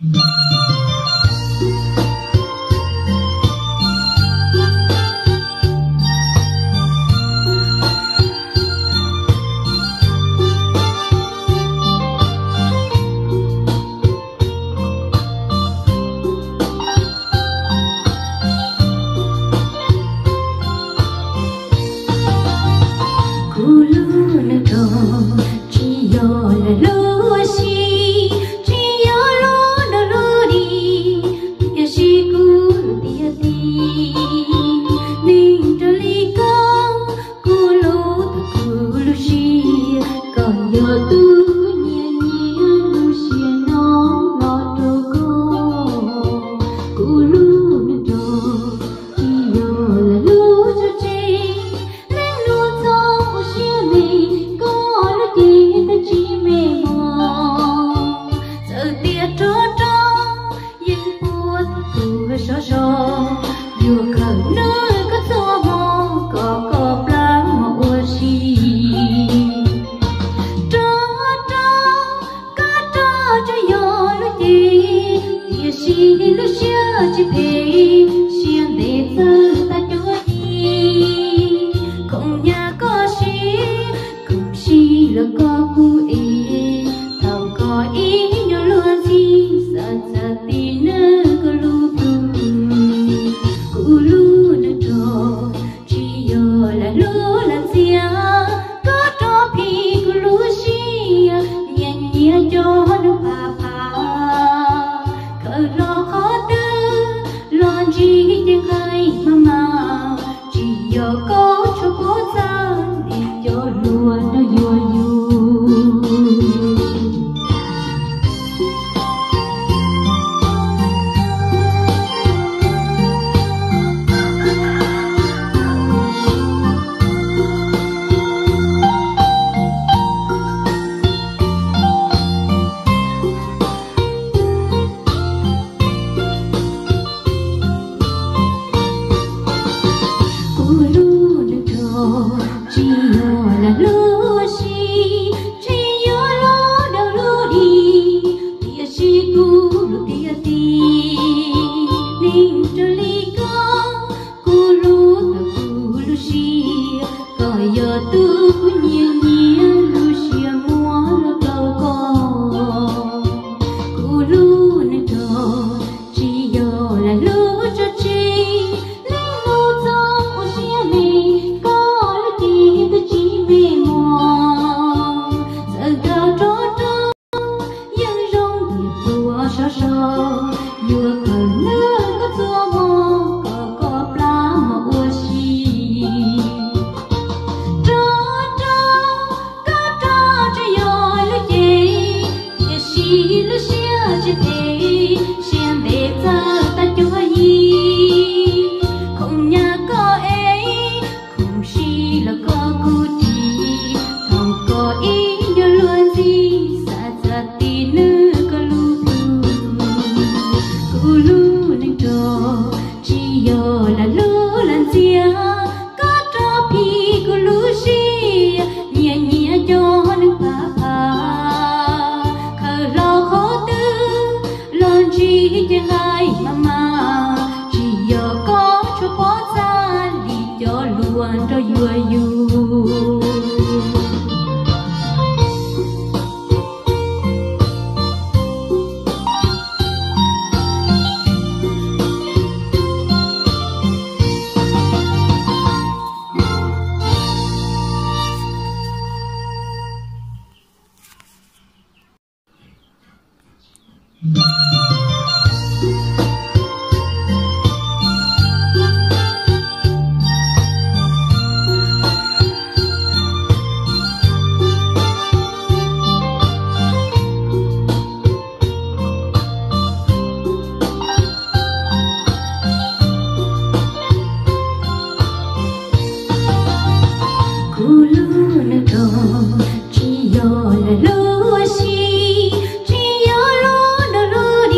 Kuv lub neej nrog tsis yog lam lub ua si, tsis yog lub nrog lub dim, tiam sis kuv lub tiag tis neeg raws li koj. Kuv lub thaum kuv lub siab, koj yog tus nyiam nyiam lub siab no los rau koj. Kuv lub neej nrog tsis yog lam lub tso tseg, neeg nus txhob ua siab me, koj lub cev twb tsis me mos. Txawm tias rog rog yeej puag thaum kuv sov so, yuav khaws nws koj txoj hmoo kom koj plab mos ua si. Rog rog, koj rog tsuas yog lub cev, tiam sis lub siab tsis phem, siab ntev txawj tag cuab yig. Khoom nyaj koj siv, khoom sij los koj kuj ev, thaum koj ib nyuag luag ntxhi, xav txog tib neeg koj lub plhu. Kuv lub neej nrog tsis yog lam lub lam ntxiag, koj rov phim kuv lub siab, nyias nyias cov neeg phav phav. Khaws hlo qhov twg los ntsib ces nqaij mas mas, tsis yog koj tshuav pob txha li cov hluas nrog yuav yus. Kuv lub neej nrog tsis yog lam lub ua si, tsis yog lub nrog lub dim, tiam sis kuv lub tiag tis neeg raws li koj. Kuv lub thaum kuv lub siab, koj yog tus kuv nyiam nyiam lub siab muab los rau koj. Kuv lub neej nrog tsis yog lam lub tso tseg, neeg nus txhob ua siab me, koj lub cev twb tsis me mos. Txawm tau rog rog yeej zoo tias tus uas sov so, yuav khaws nws koj txoj hmoo kom koj plab mos ua si. Rog rog, koj rog tsuas yog lub cev, tiam sis lub siab tsis phem, siab ntev txawj tag cuab yig. Khoom nyaj koj ev, khoom sij los koj kuj tiv, thaum koj ib nyuag luag ntxhi, xav txog tib neeg koj lub plhu. Kuv lub neej nrog tsis yog lam lub lam ntxiag, koj rov phim kuv lub siab, nyias nyias cov neeg phav phav. Khaws hlo qhov twg los ntsib ces nqaij mas mas, tsis yog koj tshuav pob txha li cov hluas nrog yuav yus. Kuv lub neej nrog tsis yog lam lub ua si, tsis yog lub nrog lub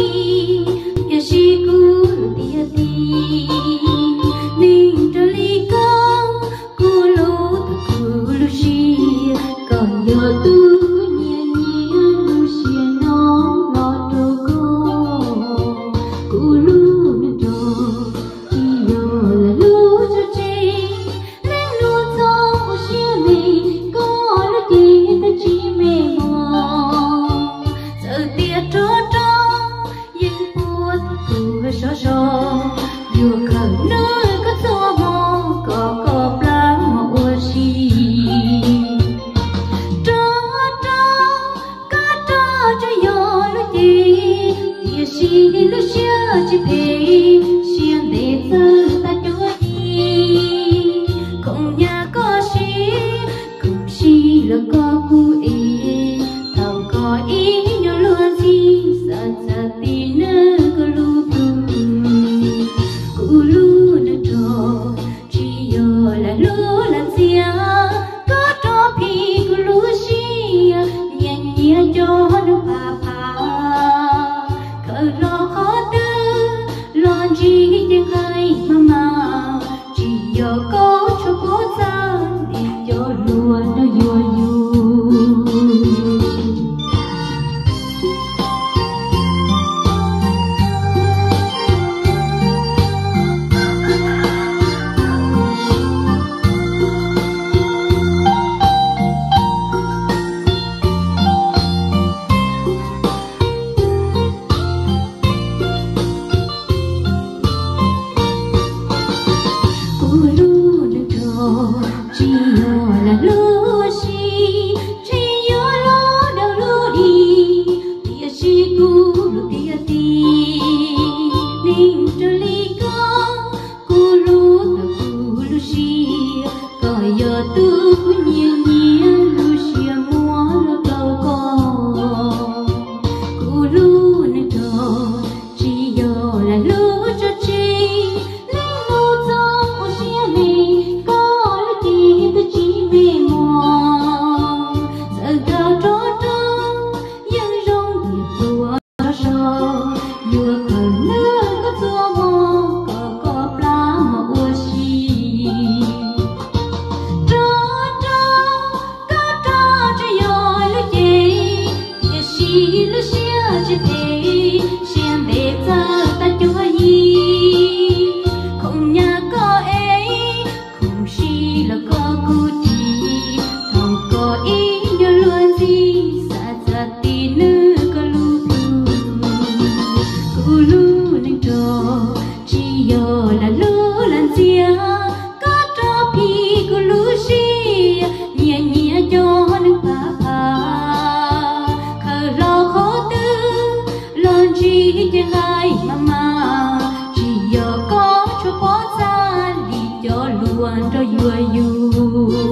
Tsis lub siab tsis phem, siab ntev txawj tag cuab yig. Khoom nyaj koj siv, khoom sij los koj kuj ev. Thaum koj ib nyuag luag ntxhi, xav txog tim nws koj lub plhu. Kuv lub neej nrog tsis yog lam hlub lam ntxias, koj rov phim kuv lub siab, nyias nyias coj neeg pab pab. Khaws hlo qhov twg los ntsib ces nqaij mas mas, tsis yog koj tshuav pob txha li cov hluas nrog yuav yus. Kuv lub neej nrog tsis yog lam hlub lam siab, tsis yog los daws lub dig, tiam sis kuv lub tiag tiag neeg raws li koj. Kuv hlub tau kuv lub siab, koj yog tus kuv nyiam nyiam, lub siab muab los rau koj. Kuv lub neej nrog tsis yog lam hlub tso tseg, neeg hlub txhob ua siab ntev, koj lub cev twb tsis me mos. Txawm nrog rov rau yeej zoo tiag tuaj rau saum, yuav khaws nws koj txuas mos, kom koj plab mos ua si. Rov rau, koj rov tsuas yog lub cev, tiam sis lub siab tsis phem, siab ntev txawj tag cuab yig. Khoom nyaj koj ev, khoom sij los koj kuj tiv, thaum koj ib nyuag luag ntxhi, xav txog tim nws koj lub plhu. Kuv lub neej nrog tsis yog lam hlub lam ntxias, koj rov phim kuv lub siab, nyias nyias coj neeg pab pab. Khaws hlo qhov twg los ntsib ces nqaij mas mas, tsis yog koj tshuav pob txha li cov hluas nrog yuav yus.